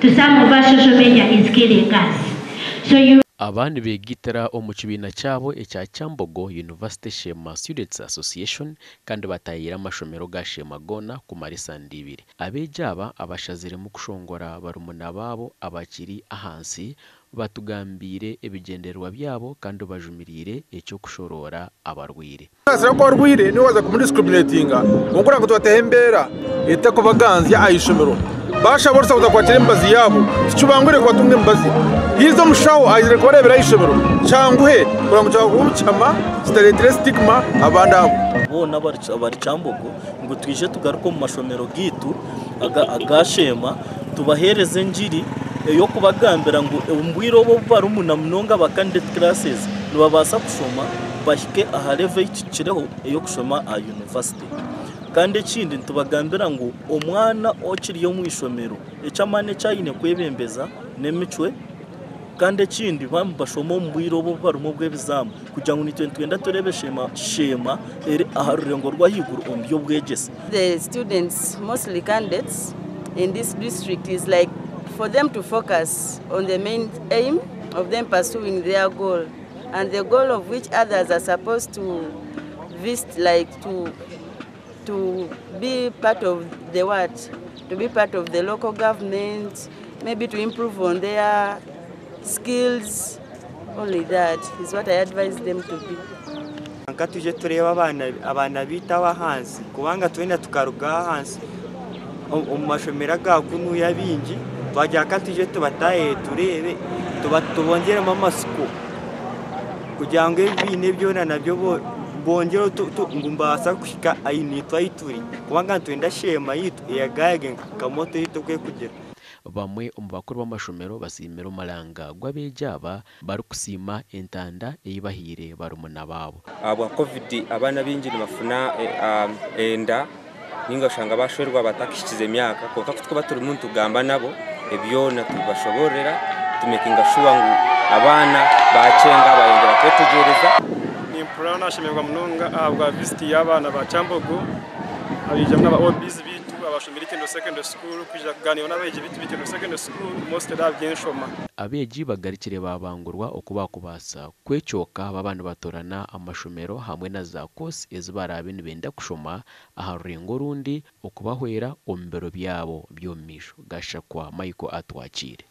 To some of us, social media is killing us. So you Aba nibeegaitira omu kibiina kyabo ekya Kyambogo University Sheema Students Association kandi bataahiire amashomero ga Sheema goona kumara esande ibiri. Abeegi aba abashaziremu kushongora barumuna baabo abakiri ahansi batugambiire ebigyendererwa byabo kandi bajumiriire eky'okushoroora abarwaire. Omusaasira ku arwaire niwe waaza kumudiscriminatinga kwonka oranga tubateho embeera etekubaganzya aha ishomero. Baashaba orusa kuza kwakira emibazi yaabo tikibangwire kubatunga emibazi. Haija omushaho aizire kubareebera aha ishomero kyanguhe kureba ngu kyakuba omu kihama kitareetire stigma abandi abo. Boona abari Kyambogo ngu twije tugaruke omu mashomero gaitu aga Sheema tubaheereze engiri ey'okubagambira ngu omu bwire obu obu barimu na munonga aba candidate classes nibabaasa kushoma bahike aha level ehikireho ey'okushoma aha yunivasite. Kandi ekindi nitubagambira ngu omwana okiri omu ishomero eky'amaani eki aine kwebembeza n'emicwe kandi ekindi baaba nibashoma omu bwire obu obu barimu obw'ebizaamu kugira ngu naitwe nitwenda tureebe Sheema eri aha rurengo rw'ahaiguru omu by'obwegyese. The students, mostly candidates in this district is like for them to focus on the main aim of them pursuing their goal and the goal of which others are supposed to visit like to to be part of the what to be part of the local government maybe to improve on their skills only that is what I advise them to be. Nka twije tureebe abaana abaana baitu ab'ahansi kubanga twena tukaruga ahansi omu mashomero aga kunuya abaingi twagira ka twije tubatahire tureebe tubongyeremu amatsiko kugira ngu ebi baine byona nabyo bongyere ngu nibabaasa kuhika ahi naitwe ahi turi kubanga nitwenda Sheema yaitu eyagaayage nka motto yaitu oku erikugira. Bamwe omu bakuru b'amashomero basiimire omuranga gw'abeegi aba barikusiima entanda ei bahaire barumuna baabo. Ahabwa Covid abaana baingi nibafuna enda ninga oshanga bashwerwa batakahikize emyaka, kwonka kutukuba turimu nitugamba nabo ebyona tubibashoborera tumakinga sure ngu abaana bakyenga bayongera kwetegyereza. Nimpurira nashemererwa munonga ahabwa visit y'abaana ba Kyambogo abaija n'aba OBs bitu abashomire Itendo Secondary School kwija kuganira n'abeegi bitu b'Itendo Secondary School mostly aha by'enshoma. Abeegi bagarukire babangurwa oku bakubaasa kwecooka baba nibatorana amashomero hamwe na za course ezi baraabe nibenda kushoma aha rurengo orundi okubahwera omu biro byabo by'omu maisho. Gashakwa Michael Atwakiire.